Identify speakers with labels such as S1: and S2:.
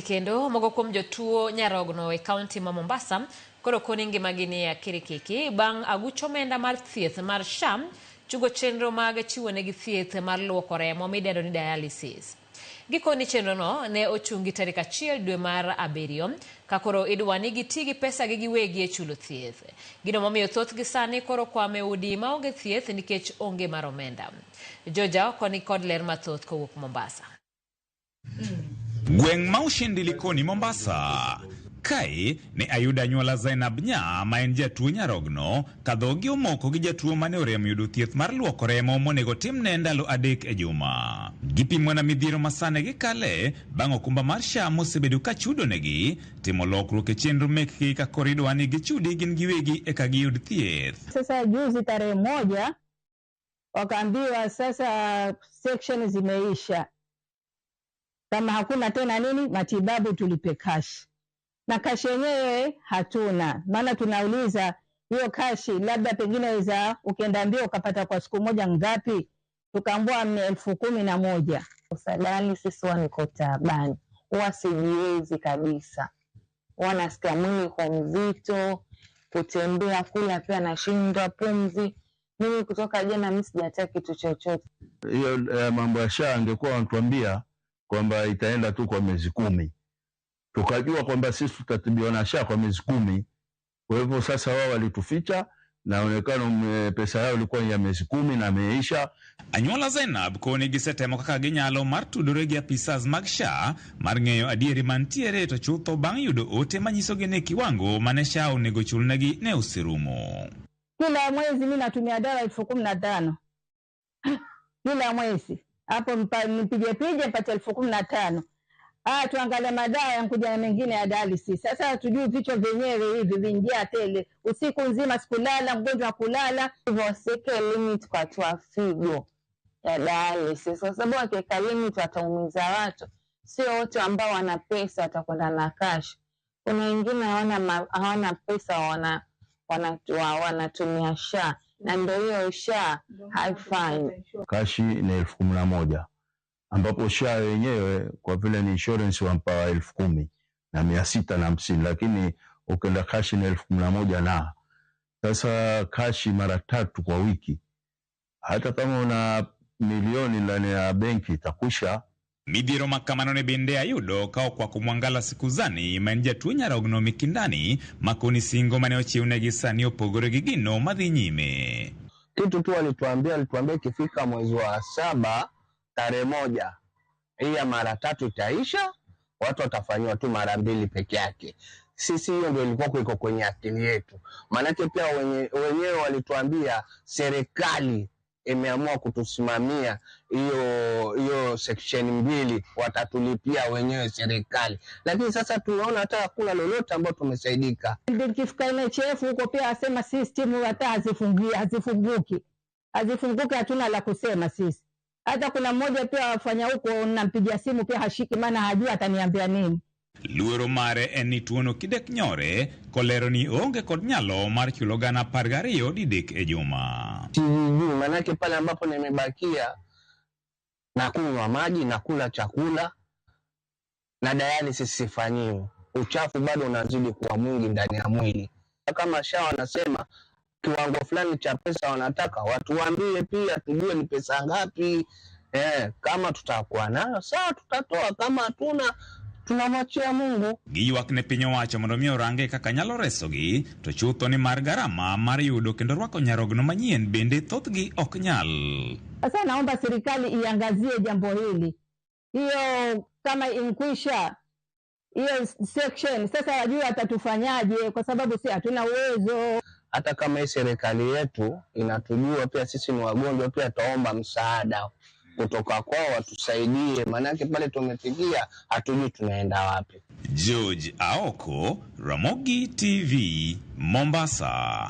S1: Kendo moko kuom jotuo nyarogno e kaunti ma Mombasa koro koni ngimagi ni e kirikiki bang' aguch omenda mar thieth mar SHA chungo chenro mag chiwonegi thieth mar luoko remo midendo ni dialysis. Gikoni chenrono ne ochungi tarik 1 dwe mar 7 ka koro idwa ni giti gi pesa gi giwegi e chulo thieth. Gino momiyo thothgi sani koro kwame udi maonge thieth nikech onge mar omenda. Joja oko ni kod ler mathoth kowuok Mombasa.
S2: Gweng' ma Ushindi Likoni Mombasa. Kae ne ayudo anyuola Zainab Nya ma en jatuo nyarogno ka dhogi omoko gi jatuo mane orem yudo thieth mar luoko remo monego timne ndalo 3 e juma. Gipimona midhiero ma sani gikale bang' okumba mar SHA mosebedo ka chudonegi timo lokruok e chenro mekgi ka koro idwa ni gichudi gin giwegi eka giyud thieth.
S3: Sasa juzi tarehe 1 wakaambiwa sasa section zimeisha, kama hakuna tena nini matibabu tulipe cash, na cash yenyewe hatuna. Maana tunauliza hiyo cash labda pengine weza ukienda mbio ukapata kwa siku moja ngapi, tukaambiwa ni 11,000.
S4: Usadani sisi niko taabani, huwa sijiwezi kabisa, huwa nasikia mwili kwa mzito, kutembea kula pia nashindwa, pumzi. Mimi kutoka jana mimi sijatia kitu chochote.
S5: Hiyo mambo ya SHA angekuwa wanatuambia kwamba itaenda tu kwa miezi 10, tukajua kwamba sisi tutatibiwa na SHA kwa miezi 10. Kwa hivyo sasa wao walituficha, naonekana pesa yao ilikuwa ya miezi 10 na imeisha.
S2: Anyuola Zainab koni gisetemo kaka ginyalo mar tudore gi apisas mag SHA mar ng'eyo adieri mantiere to chutho bang' yudo ote manyisogi ni kiwango mane SHA onego chulnegi ne oserumo.
S3: Kila mwezi mimi natumia dawa 15,000. Kila mwezi hapo nipige pige mpate 15,000. Tuangalie madawa yankuja na mengine ya dialysis. Sasa tujui vichwa vyenyewe hivi vinjia tele. Usiku nzima sikulala, mgonjwa kulala.
S4: Hivyo wasiweke limit kwa watu wa figo ya dialysis, kwa sababu wakiweka limit wataumiza watu. Sio wote ambao wana pesa watakwenda na cash. Kuna wengine hawana pesa, wanatumia SHA, na ndio hiyo SHA haifanyi.
S5: Kashi ni 11,000, ambapo SHA wenyewe kwa vile ni insurance wampa 10,650, lakini ukienda kashi ni 11,000. Na sasa kashi mara 3 kwa wiki, hata kama una milioni ndani ya benki itakwisha.
S2: Midhiero makamano ne bende ayudo ka okwako Mwangala Sikuzani ma en jatuo nyarogno Mikindani makoni singo mane ochiwnegi sani opogore gi gino madhi nyime.
S6: Kitu tu alituambia ikifika mwezi wa 7 tarehe 1 hii ya mara 3 itaisha, watu watafanyiwa tu mara 2 peke yake. Sisi hiyo ndio ilikuwa iko kwenye akili yetu. Maanake pia wenyewe walituambia serikali imeamua kutusimamia hiyo section 2, watatulipia wenyewe serikali. Lakini sasa tunaona hata hakuna lolote ambalo tumesaidika.
S3: Nikifika NHF huko pia asema system hata hazifunguki. Hazifunguki, hatuna la kusema sisi. Hata kuna mmoja pia wafanya huko nampigia simu pia hashiki, maana hajui ataniambia nini.
S2: Luoro mare en ni tuono kidek nyore kolero ni onge kod nyalo mar chulo 12,000 didek e juma.
S6: Sijui, manake pale ambapo nimebakia na kunywa maji na kula chakula na dialysis sifanyiwi, uchafu bado unazidi kuwa mwingi ndani ya mwili. Kama SHA wanasema kiwango fulani cha pesa wanataka, watuambie pia tujue ni pesa ngapi. Kama tutakuwa nayo sawa tutatoa, kama hatuna tunamwachia Mungu.
S2: Giywak ne piny owacho mondo mi orange kaka nyalo resogi, to chutho ni mar garama mar yudo kendo rwako nyarogno manyien bende thothgi ok nyal.
S3: Sasa naomba serikali iangazie jambo hili. Hiyo kama inkwisha hiyo section, sasa wajua atatufanyaje, kwa sababu si hatuna uwezo.
S6: Hata kama hii serikali yetu inatujua pia sisi ni wagonjwa, pia tuomba msaada kutoka kwao watusaidie, maanake pale tumefikia hatujui tunaenda wapi.
S2: George Aoko, Ramogi TV, Mombasa.